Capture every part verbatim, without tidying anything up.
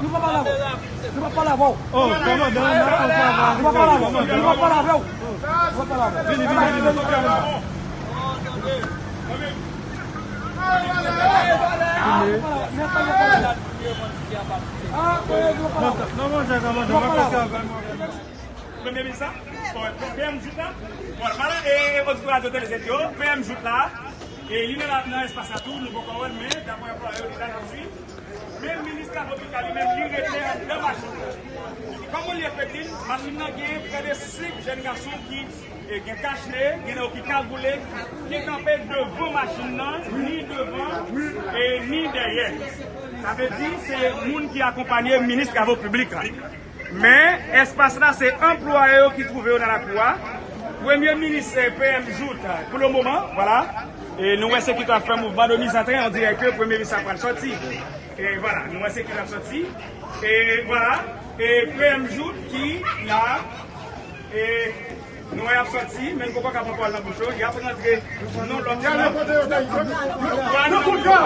Nou pa pale avè w. Nou pa pale avè w. Oh, kòmandan, nou pa pale avè w. Nou pa pale avè w. Nou pa pale avè w. Vini, vini, vini. Non, non, non, non, kòmandan, mwen pase avè mwen. Premye minis la, bon, P M Jouthe la, bon, madan e oditè radyo tele sèt yo, P M Jouthe la, e li nan, nan espas la tou, nou poko wè l, men daprè anplwaye yo deja n ap swiv. Men minis Travay Piblik la li menm, li rete anndan machin nan. Kòm ou li efektif, machin nan gen prè de senk jèn gason ki, e, gen kach ne, gen nan yo ki kagoule, ki kanpe devan machin nan, ni devan, e, ni dèyè. Sa vle di, se moun ki akonpanye minis Travay Piblik la. Men, espas la, se anplwaye yo ki twouve yo nan lakou a. Premye minis, eh, P M Jouthe, pou le moman, vwala. E nou wè sekirite ap fè mouvman de mizantren, on dirè ke premye minis la pral sòti. E vwala, nou wè sekirite ap sòti. E vwala, e P M Jouthe ki la. E nou wè y ap sòti, men n poko ka pran pawòl nan bouch yo. Y ap rantre nan lòt. Vwala, nan bouch yo.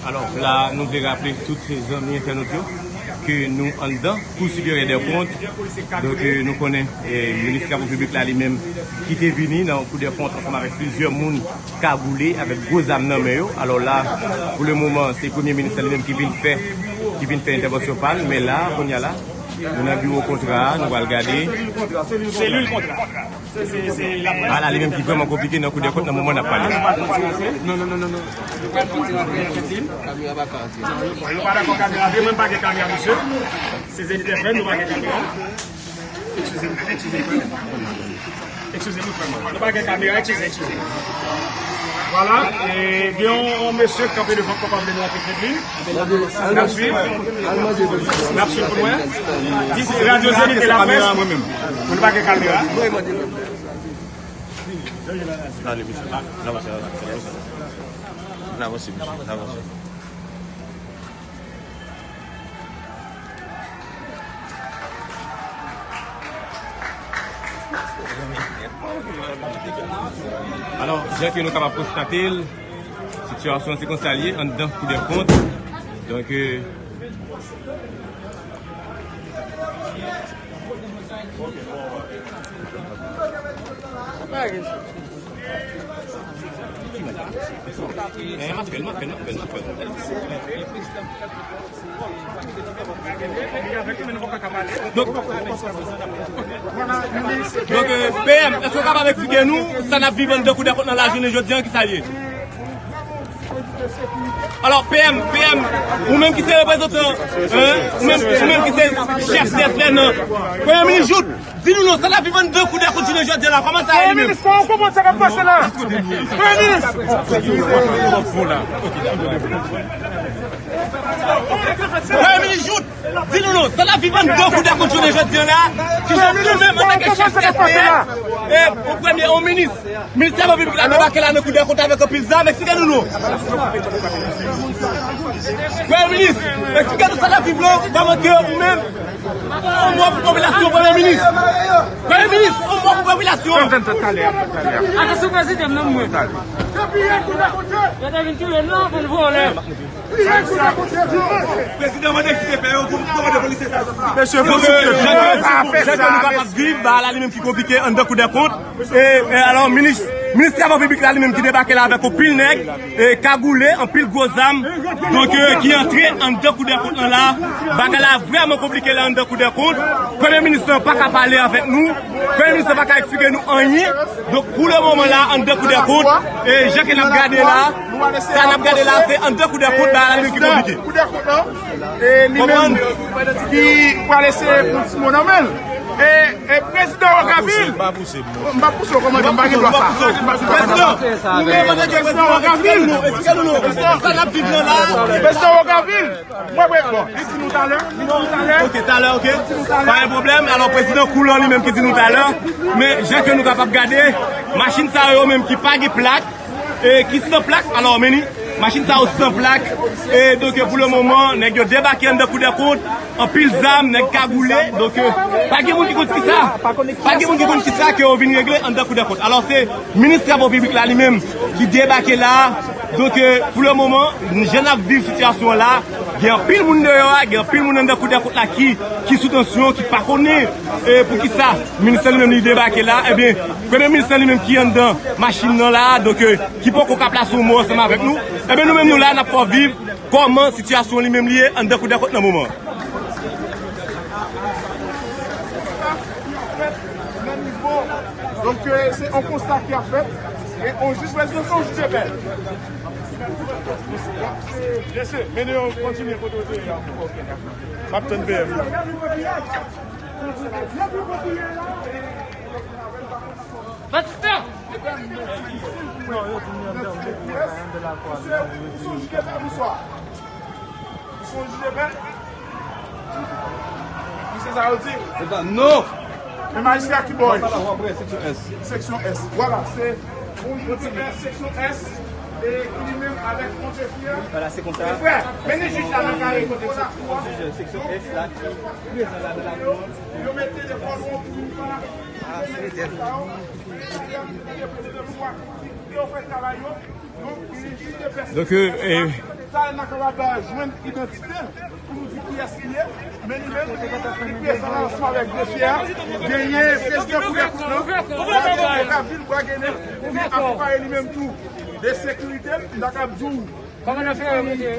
Alò, la, nou vle raple tout zanmi entènot yo ke nou anndan Kou Siperyè dè Kont. Donk, eh, nou konnen, eh, minis Travay Piblik la li menm ki te vini nan Kou dè Kont ansanm avèk plizyè moun kagoule avèk gwo zam nan men yo. Alò la, pou le moman, se premye minis la li menm ki vin fè, ki vin fè entèvansyon pa l, men la, kounye a la, nou nan biwo kontra a, nou pral gade. Selil kontra. Se, se, se la près. Ala li menm ki vrèman konplike nan Kou dè Kont nan moman n ap pale. Non, non, non, non, non. Kamera pa ka antre. Non, yo, yo pa dakò kamera, men mwen m pa gen kamera, mesye. Se editè frè m, nou pa gen kamera. Eskize m, eskize m, frè m. Eskize m, frè m. Nou pa gen kamera, eskize, eskize. Vwala, e gen yon, yon mesye k kanpe devan k poko vle nou antre tribin. N ap swiv. N ap swiv pou nou wè. Dis, Radyo Zenith e Laprès. Mwen pa gen kamera. N avanse, mesye, n avanse. Alò, jan ke nou kapab konstate l, sitiyasyon an se konsa l ye anndan Kou dè Kont. Donk, euh, Donk, donk, euh, P M, èske w kapab eksplike nou sa n ap viv anndan Kou dè Kont nan lajounen jodi a, ki sa l ye? Alò, P M, P M, ou menm ki se reprezantan, hein, ou menm, ou menm ki se chèf dè frè nan Premye Minis Jouthe, di nou non, sa n ap viv anndan Kou dè Kont jounen jodi a la, kòman sa ye li menm? Premye Minis, kòman w konprann sa k ap pase la? Premye Minis! Premye Minis Jouthe, di nou non, sa n ap viv anndan Kou dè Kont jounen jodi a la, ki jan nou menm antanke chèf dè frè, e, o premye, o minis, Ministè Travay Piblik la debake la nan Kou dè Kont avèk anpil zam, eksplike nou non. Premye Minis, eksplike nou sa n ap viv la, kòman ke ou menm, yon mo pou popilasyon, Premye Minis. Premye Minis, yon mo pou popilasyon. Atansyon, prezidan, nan mwen. Yo te vin touye nou, vin vòlè. Prezidan mande ki te fè yo pou mande polisye sa. Mesye, fò sipòte nou. Jan ke nou kapab viv, bagay la li menm ki konplike anndan Kou dè Kont. E, e, alò, minis, minis Travay Piblik la li menm ki debake la avèk anpil nèg, e, kagoule, anpil gwo zam. Donk, e, ki antre anndan Kou dè Kont lan la. Bagay la vrèman konplike la anndan Kou dè Kont. Premye Minis lan pa ka pale avèk nou. Premye Minis lan pa ka eksplike nou anyen. Donk, pou le moman la, anndan Kou dè Kont, e, jan ke n ap gade la, sa n ap gade la, se anndan Kou dè Kont, bagay la li menm ki konplike. Kou dè Kont lan, e, li menm ki pral eseye pran ti mo nan men l. E, e, prezidan Wogavil. M pa pouse w, kòmandan, m pa gen dwa sa. Prezidan, ou menm antanke prezidan Wogavil, eksplike nou non, sa n ap viv lan la. Prezidan Wogavil, mwen, mwen, bon, li di nou talè, li di nou talè. Ok, talè, ok. Pa gen pwoblèm. Alò, prezidan Kou lan li menm ki di nou talè. Men, jan ke nou kapab gade, machin sa yo menm ki pa gen plak, e ki san plak, alò, men li, Machin sa yo san plak. E donk, pou le moman, nèg yo debake anndan Kou dè Kont. Anpil zam, nèg kagoule. Donk, pa gen moun ki konn kisa. Pa gen moun ki konn kisa ke yo vin regle anndan Kou dè Kont. Alò, se minis travo piblik la li menm ki debake la. Donk, pou le moman, jan n ap viv sitiyasyon an la, gen anpil moun deyò a, gen anpil moun anndan Kou dè Kont la ki, ki sou tansyon, ki pa konnen, e, poukisa minis lan li menm li debake la. Ebyen, premye minis lan li menm ki anndan machin nan la, donk, e, ki poko ka plase yon mo ansanm avèk nou. Ebyen, nou menm nou la, n ap fè w viv kòman sitiyasyon li menm li ye anndan Kou dè Kont nan moman. Donk, e, se yon konsta ki ap fèt. E on jij, prezidan, se yon jij epè. Mesye, mennen yo kontinye kote yo te ye a. M ap tann V M nan. Batista! Misye sa yo di. Eta, non! Men majistra ki bò? Papa la, w ap wè, seksyon S. Seksyon S. Vwala, se yon jij de pè seksyon S, e ki li menm avèk Monte Fiè. Vwala, se konsa. E frè, mennen jij la nan kare kote sa. Yon jij seksyon S la ki prezan la nan lakou an. Yo mete de kòdwon pou nou pa. Ah, se lè. Yo fè travay yo. Donk, e, sa n a kapab jwenn idantite l pou nou di kiyès li ye, men li menm, li prezan ansanm avèk de fyè a, genyen prezidan Kou dè Kont lan, Ravil Bwagenen, pou li akonpaye li menm tou de sekirite l, m ta kab di w. Kòmandan Ferre, mete.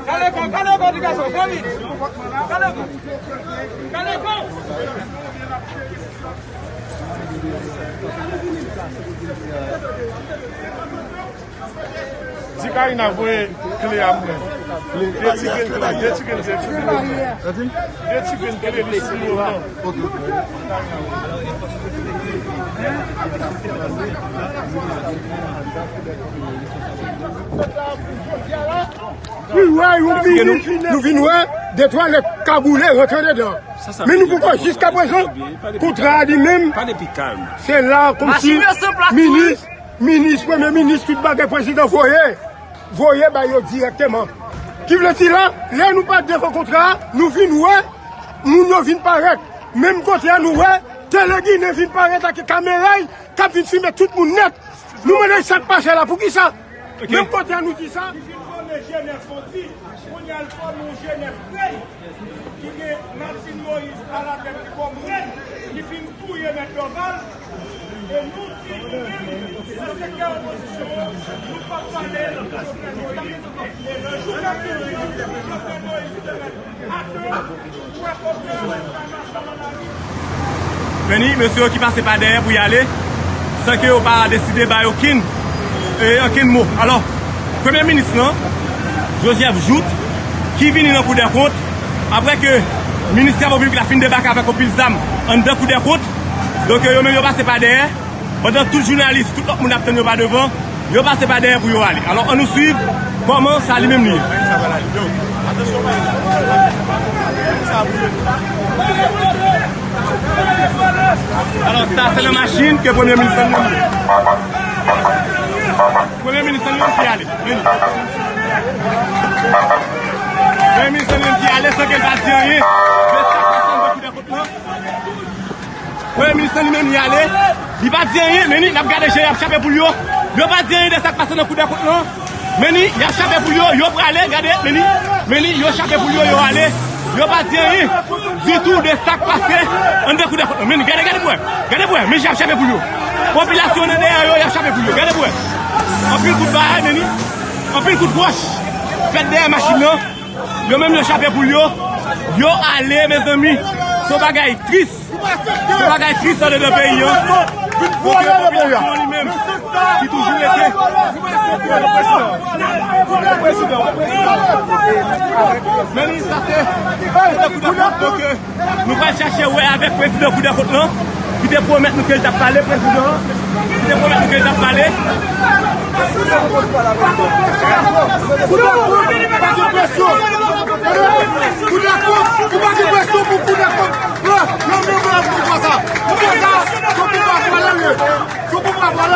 Kale kò, kale kò, ti gason, fò vit. Kale kò. Kale kò. Di Karina voye kle a pou mwen. De ti grenn kle, de ti grenn, de ti grenn. De ti grenn kle li sou yo. Nou vin wè de twa nèg kagoule rantre dedan. Men nou poko, jiskaprezan, kontra a li menm, se la kòmsi minis, minis, premye minis, tout bagay prezidan voye, voye ba yo dirèkteman. Ki vle di la, lè nou pa devan kontra a, nou vin wè moun yo vin parèt. Menm kote a nou wè Tele Ginen vin parèt ak kamera l k ap vin filme tout moun nèt. Nou mande sa k pase la, poukisa? Menm kote a nou di sa. Li fin fòme Jenèf Fondi, kounye a l fòme yon Jenèf Krèy, ki gen Martine Moïse alatèt li kòm rèn, li fin touye Mèt Dorval, e nou di nou menm, nan sektè opozisyon an, nou p ap pale nan Jovenel Moïse. E nan jou k ap vini an, Jovenel Moïse te mèt atè, ou wè kote a, sa mache an Ayiti. Men ni mesye yo ki pase pa dèyè pou y ale, san ke yo pa deside bay okenn, e, okenn mo. Alò, premye minis lan, Joseph Jouthe, ki vini nan Kou dè Kont, apre ke minis travo piblik la fin debake avèk anpil zam anndan Kou dè Kont, donk, yo menm yo pase pa dèyè, pandan tout jounalis, tout lòt moun ap tann yo pa devan, yo pase pa dèyè pou yo ale. Alò, ann nou swiv kòman sa li menm li ye. Alò, sa se nan machin ke premye minis lan li menm ye. Premye minis lan li menm ki ale. Vini. Premye minis lan li menm ki ale san ke l pa di anyen de sa k pase anndan Kou dè Kont lan. Premye minis lan li menm li ale, li pa di anyen, men ni, n ap gade jan y ap chape poul yo. Yo pa di anyen de sa k pase nan Kou dè Kont lan. Men ni, y ap chape poul yo, yo prale, gade, men ni, men ni, yo chape poul yo, yo ale. Yo pa di anyen ditou de sa k pase anndan Kou dè Kont lan. Men ni, gade, gade pou wè, gade pou wè, men jan y ap chape poul yo. Popilasyon nan dèyè yo, y ap chape poul yo, gade pou wè. Anpil kout bagay, men ni, anpil kout wòch fèt dèyè machin nan. Yo menm yo chape poul yo, yo ale, mezanmi. Se yon bagay tris. Se yon bagay tris andedan peyi an. Kote popilasyon an li menm ki toujou rete. Men ni, sa se, se te Kou dè Kont, donk, nou pral chache wè avèk prezidan Kou dè Kont lan, ki te pwomèt nou ke l t ap pale, prezidan an, ki te pwomèt nou ke l t ap pale. Kou dè Kont, pa gen presyon. Kou dè Kont, ou pa gen presyon pou Kou dè Kont. Yo, yo, yo, yo, pouvwa sa. Pouvwa sa, se pouvwa pale, se pouvwa pale.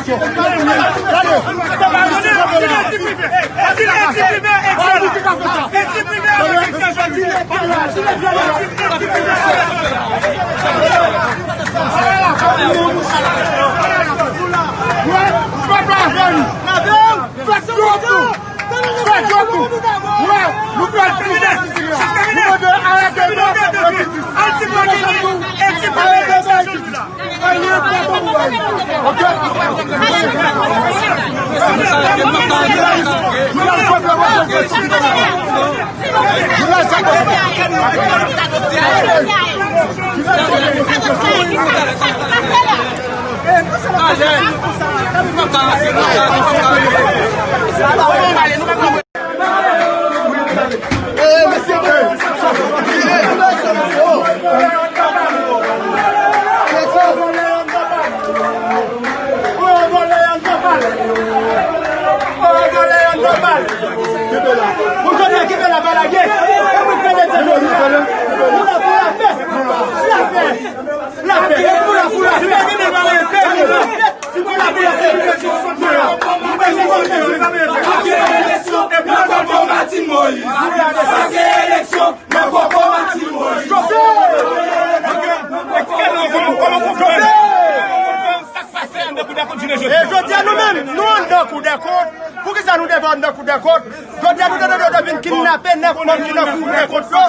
kesyon. Gade. Fèt yo tou! Fèt yo tou! Wè, nou fè l tou! Nou mande arete men, arete men! Arete men! Ok. E jodi a nou menm, nou anndan Kou dè Kont. Poukisa nou devè anndan Kou dè Kont? Jodi a nou te tande yo te vin kidnape nèf manm ki nan Kou dè Kont yo.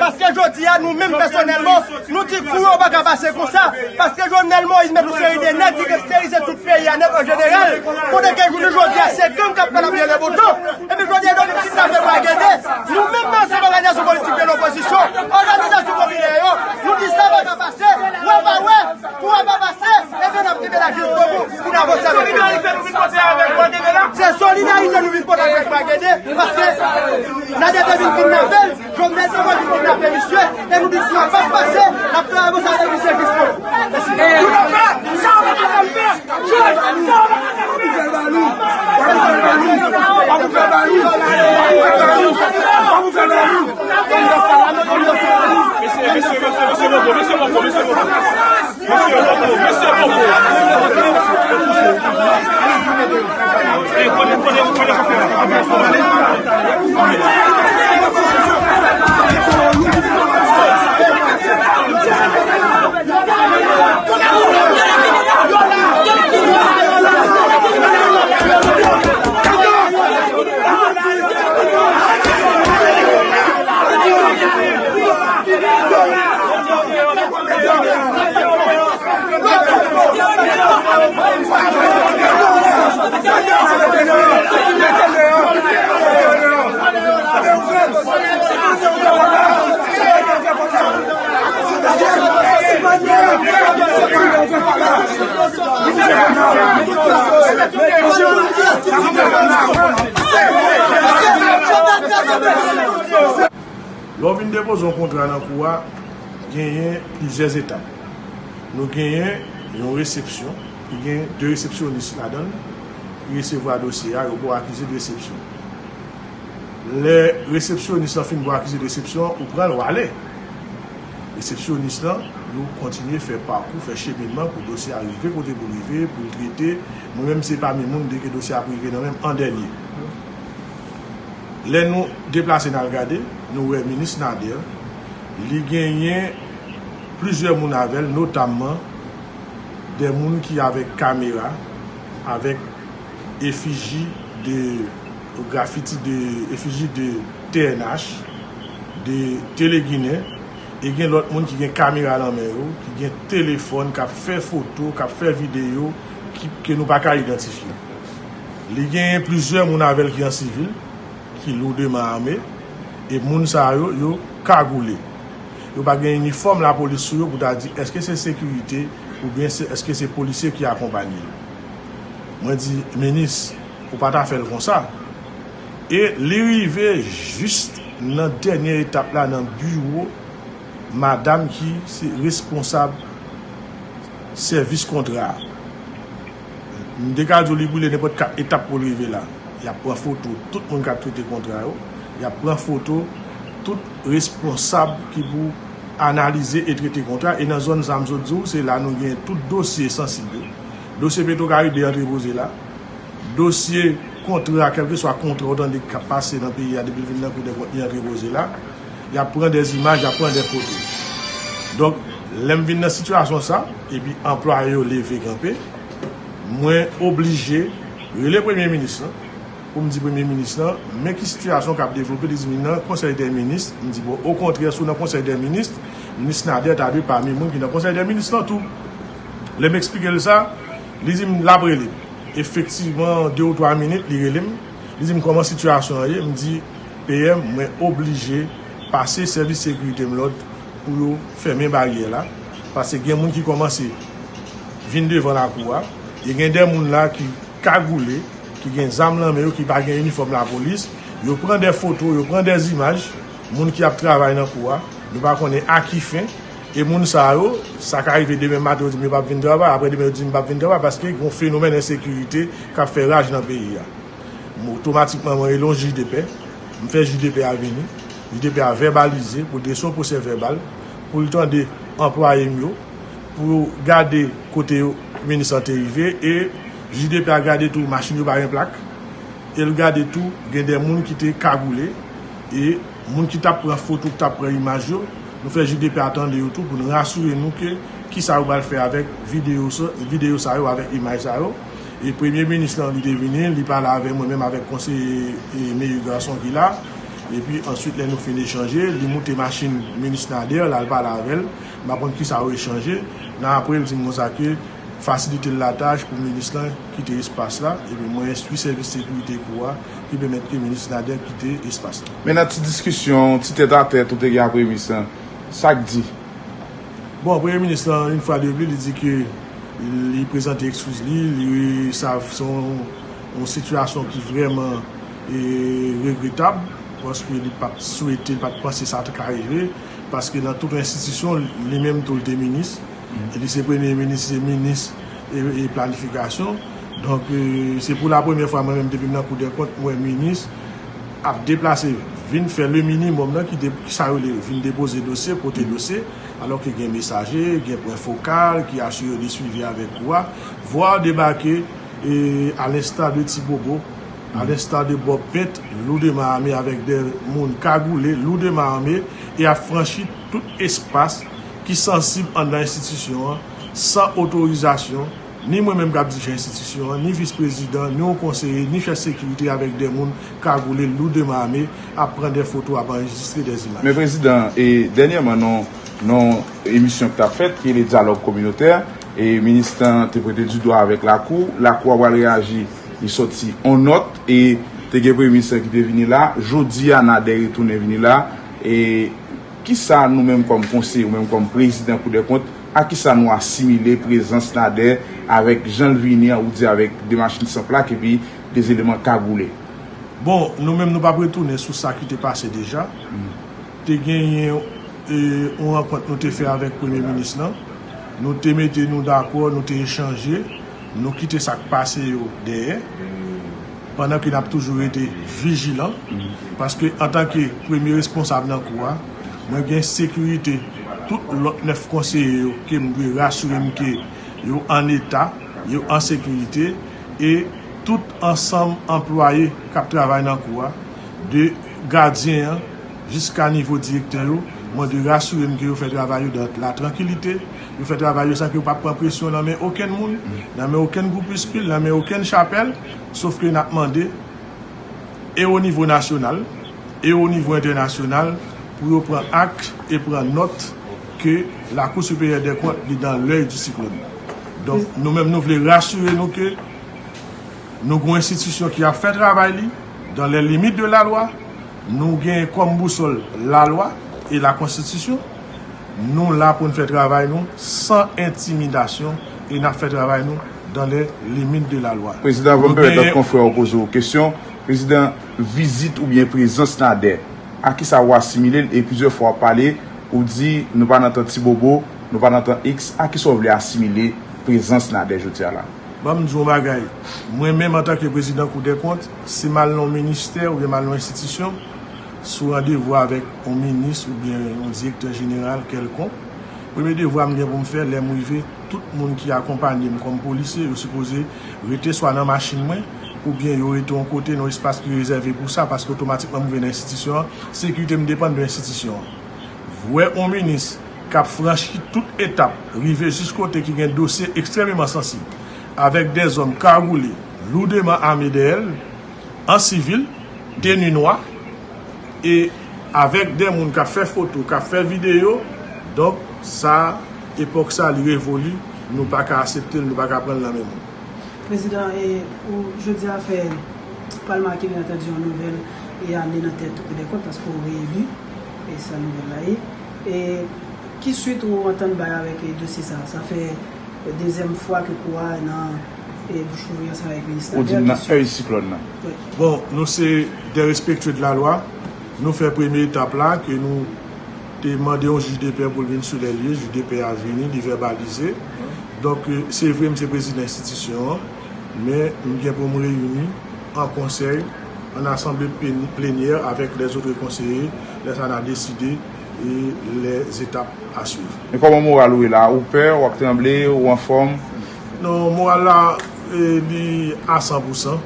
Paske jodi a nou menm pèsonèlman, nou di kou yo pa ka pase konsa. Paske Jovenel Moïse met yon seri de nèg ki gangsterize tout peyi a nèt an jeneral. Kote ke jounen jodi a, se gang k ap fè l ap rele botan. Epi jodi a, yo vin kidnape Bwa Gede. Nou menm nan ansanm òganizasyon politik de lopozisyon, òganizasyon popilè yo, nou di sa pa ka pase. Wè pa wè, kou a pa pase, ebyen n ap kenbe la jis bout pou n avanse avèk yo. Se solidarite nou vin pote avèk Bwa Gede, paske Nader te vin kidnape l, Jovenel te vin kidnape misye, e nou di si yo p ap pase, n ap travay pou sa se misye jis bout. Mèsi. Lè w vin depoze yon kontra nan kou a, genyen plizyè etap. Nou genyen yon resepsyon, ki gen de resepsyonis ladan l, ki resevwa dosye a, yo ba w akize de resepsyon. Lè resepsyonis lan fin ba w akize de resepsyon, ou pran l, ou ale. Resepsyonis lan, yo kontinye fè pakou, fè cheminman pou dosye a rive kote pou l rive, pou l trete. Mwen menm, se pami moun de ke dosye a ap rive nan men m an dènye. Lè nou deplase n al gade, nou wè minis Nader, li genyen plizyè moun avè l, notamman de moun ki avèk kamera, avèk efiji de, grafiti de, efiji de T N H, de Tele Ginen, e gen lòt moun ki gen kamera nan men yo, ki gen telefòn, k ap fè foto, k ap fè videyo, ki, ke nou pa ka idantifye. Li genyen plizyè moun avè l ki an sivil, ki lourdement armés, e moun sa yo, yo kagoule. Yo pa gen inifòm lapolis sou yo pou ta di èske se sekirite oubyen se, èske se polisye ki akonpanye yo. Mwen di, minis, ou pa ta fè l konsa. E li rive jis nan dènye etap la, nan biwo madanm ki se responsab sèvis kontra a. M te ka di w li boule nenpòt kat etap pou l rive la. Y ap pran foto tout moun k ap trete kontra yo. Y ap pran foto tout responsab ki pou analize e trete kontra. E nan zòn sa a, m sot di w, se la nou gen tout dosye sansib yo. Dosye Petro Caribe antrepoze la. Dosye kontra, kèlkeswa kontra w tande k ap pase nan peyi a depi l vin nan Kou dè Kont, li antrepoze la. Y ap pran dè zimaj, y ap pran dè foto. Donk, lè m vin nan sitiyasyon sa, epi anplwaye yo leve kanpe, mwen oblije rele premye minis lan, pou m di premye minis lan, men ki sitiyasyon k ap devlope, li di m nan konsèy dè minis, m di bon, okontrè, si w nan konsèy dè minis, minis Nader ta dwe pami moun ki nan konsèy dè minis lan tou. Lè m eksplike l sa, li di m l ap rele m. Efektivman, de ou twa minit, li rele m. Li di m kòman sitiyasyon an ye. M di, P M, mwen oblije pase sèvis sekirite m lòd pou yo fèmen baryè la. Paske gen moun ki kòmanse vin devan lakou a. E gen de moun la ki kagoule, ki gen zam nan men yo, ki pa gen inifòm lapolis. Yo pran de foto, yo pran de zimaj, moun ki ap travay nan kou a. Nou pa konnen a ki fen. E moun sa yo, sa ka rive demen maten, yo di m yo p ap vin travay. Apre demen, yo di m p ap vin travay paske gen yon fenomèn ensekirite k ap fè raj nan peyi a. M otomatikman, mwen rele yon jij de pè. M fè jij de pè a vini. Jij de pè a vèbalize pou l drese yon pwosè vèbal, pou l tande anplwaye m yo, pou gade kote yo, minis lan te rive, e jij de pè a gade tou machin yo pa gen plak, e l gade tou gen de moun ki te kagoule, e moun ki t ap pran foto, ki t ap pran imaj yo, nou fè jij de pè a tande yo tou pou nou rasire nou ke kisa yo pral fè avèk videyo sa, videyo sa yo, avèk imaj sa yo. E premye minis lan, li te vini, li pale avè mwen menm avèk konseye, e, Meye Garçon ki la. Epi answit, lè nou fin echanje, li moute machin minis Nader, l al pale avè l. M aprann kisa yo echanje. Nan apre, l di m konsa ke fasilite l latach pou minis lan kite espas la. Epi mwen enstwi sèvis sekirite kou a ki pèmèt ke minis Nader kite espas la. Men nan ti diskisyon, ti tèt a tèt ou te gen ak premye minis lan, sa k di? Bon, premye minis lan, yon fwa de plis, li di ke li prezante ekskiz li, li sa se yon, yon sitiyasyon ki vrèman, e, regretab, paske li pa t swete, li pa t panse sa t ka rive, paske nan tout enstitisyon, li menm tou, li te minis, e li se premye minis, li se minis, e, e planifikasyon. Donk, e, se pou la premyè fwa mwen menm depi m nan Kou dè Kont, m wè minis ap deplase, vin fè le minimòm nan, ki de, ki sa yo rele vin depoze dosye, pote dosye, alò ke gen mesaje, gen pwen fokal ki asire de swivi avèk kou a, vwa debake, e, à l'instar de Ti Bobo, à l'instar de Bob Pent, lourdement armé avèk de moun kagoule, lourdement armé, e ap franchi tout espas ki sansib anndan enstitisyon an, san otorizasyon, ni mwen menm k ap dirije enstitisyon an, ni vis prezidan, ni yon konseye, ni chèf sekirite avèk de moun kagoule, lourdement armé, ap pran de foto, ap anrejistre de imaj. Men prezidan, e dènyèman, nan, nan emisyon ki t ap fèt, ki rele Dyalòg Kominotè, e minis lan te pwente di dwa avèk lakou, lakou a pral reyaji, li sòti yon nòt, e te gen premye minis lan ki te vini la, jodi a Nader retounen vini la, e kisa nou menm kòm konseye, ou menm kòm prezidan Kou dè Kont, a kisa nou asimile prezans Nader avèk jan l vini an, ou di avèk de machin san plak epi de eleman kagoule? Bon, nou menm nou p ap retounen sou sa ki te pase deja. Te genyen, e, yon rankont nou te fè avèk premye minis lan. Nou te mete nou dakò, nou te echanje, nou kite sa k pase yo dèyè. Pandan ke n ap toujou rete vijilan, paske antanke premye responsab nan kou a, mwen gen sekirite tout lòt nèf konseye yo ke m dwe rasire m ke yo an eta, yo an sekirite, e tout ansanm anplwaye k ap travay nan kou a, de gadyen an jiska nivo direktè yo, mwen dwe rasire m ke yo fè travay yo dan la trankilite, yo fè travay yo san ke yo pa pran presyon nan men okenn moun, nan men okenn gwoupiskil, nan men okenn chapèl, sof ke n ap mande, e o nivo nasyonal, e o nivo entènasyonal, pou yo pran ak e pran nòt ke Lakou Siperyè dè Kont li dan lèy di siklòn. Donk, nou menm, nou vle rasire nou ke nou gen yon enstitisyon ki ap fè travay li dans les limites de la loi. Nou gen kòm bousòl lalwa e lakonstitisyon. Nou la pou n fè travay nou san entimidasyon e n ap fè travay nou dans les limites de la loi. Prezidan, anvan m pèmèt lòt konfrè w poze w kesyon, prezidan, vizit oubyen prezans Nader, a kisa w asimile l? E plizyè fwa w ap pale Ou di nou pa nan tan Ti Bobo, nou pa nan tan X, a kisa w vle asimile prezans Nadège jodi a la? Ban m di w yon bagay. Mwen menm, antanke prezidan Kou dè kont, si m al nan yon ministè oubyen m al nan yon enstitisyon, sou randevou avèk yon minis oubyen yon direktè jeneral kèlkonk, premye devwa m gen pou m fè, lè m rive, tout moun ki akonpanye m kòm polisye, yo sipoze rete swa nan machin mwen, oubyen yo rete yon kote, nan yon espas ki rezève pou sa, paske otomatikman m rive nan enstitisyon an, sekirite m depann de enstitisyon an. Vwè yon minis k ap franchi tout etap, rive jis kote ki gen dosye ekstrèmeman sansib, avèk dèzòm kagoule, loudeman ame dèyè l, an sivil, teni nwa, e avèk de moun k ap fè foto, k ap fè videyo. Donk, sa, epòk sa, li revoli, nou pa ka aksepte l, nou pa ka pran l nan men moun. Prezidan, e, ou, jodi a fè palman ki byen antandi yon nouvèl e ane nan tèt Kou dè kont, paske w reyeli, e sa nouvèl la ye. E ki swit ou antann bay avèk, e, dosye sa? Sa fè, e, dezyèm fwa ke kou a nan, e, bouch ouvri ansanm avèk minis Ou di Nadège, nan kesyon èy siklòn nan. Wi. Bon, nou se de respektye de la lwa. Nou fè premye etap la, ke nou te mande yon jij de pè pou l vin sou lè lye, jij de pè a vini, li vèbalize. Donk, e, se vre, m se prezidan enstitisyon an, men m gen pou m reyini an konsèy, an asanble pleni-, plenyè avèk lèzòt konseye, lè sa n a deside, e, lèzetap a swiv. Men kòman moral ou ye la? Ou pè, w ap tranble, ou anfòm? Non, moral la, e, li a san pou san,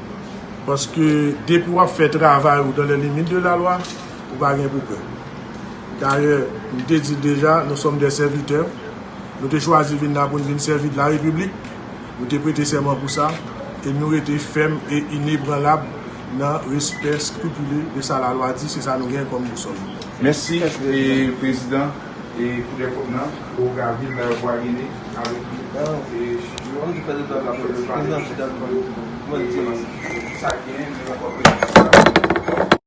paske depi w ap fè travay ou dans les limites de la loi, ou pa gen pou pè. Dayè, m te di l deja, nous sommes des serviteurs. Nou te chwazi vin la pou n vin sèvi de la Repiblik. Nou te prete sèman pou sa. E nou rete fèm e inebranlab nan respè skripile de sa lalwa di, se sa nou gen kòm bousòl. Mèsi, e, prezidan, e, Kou dè kont nan, Roga Vil, Bois Guéné, avèk nou. E, Prezidan, sa gen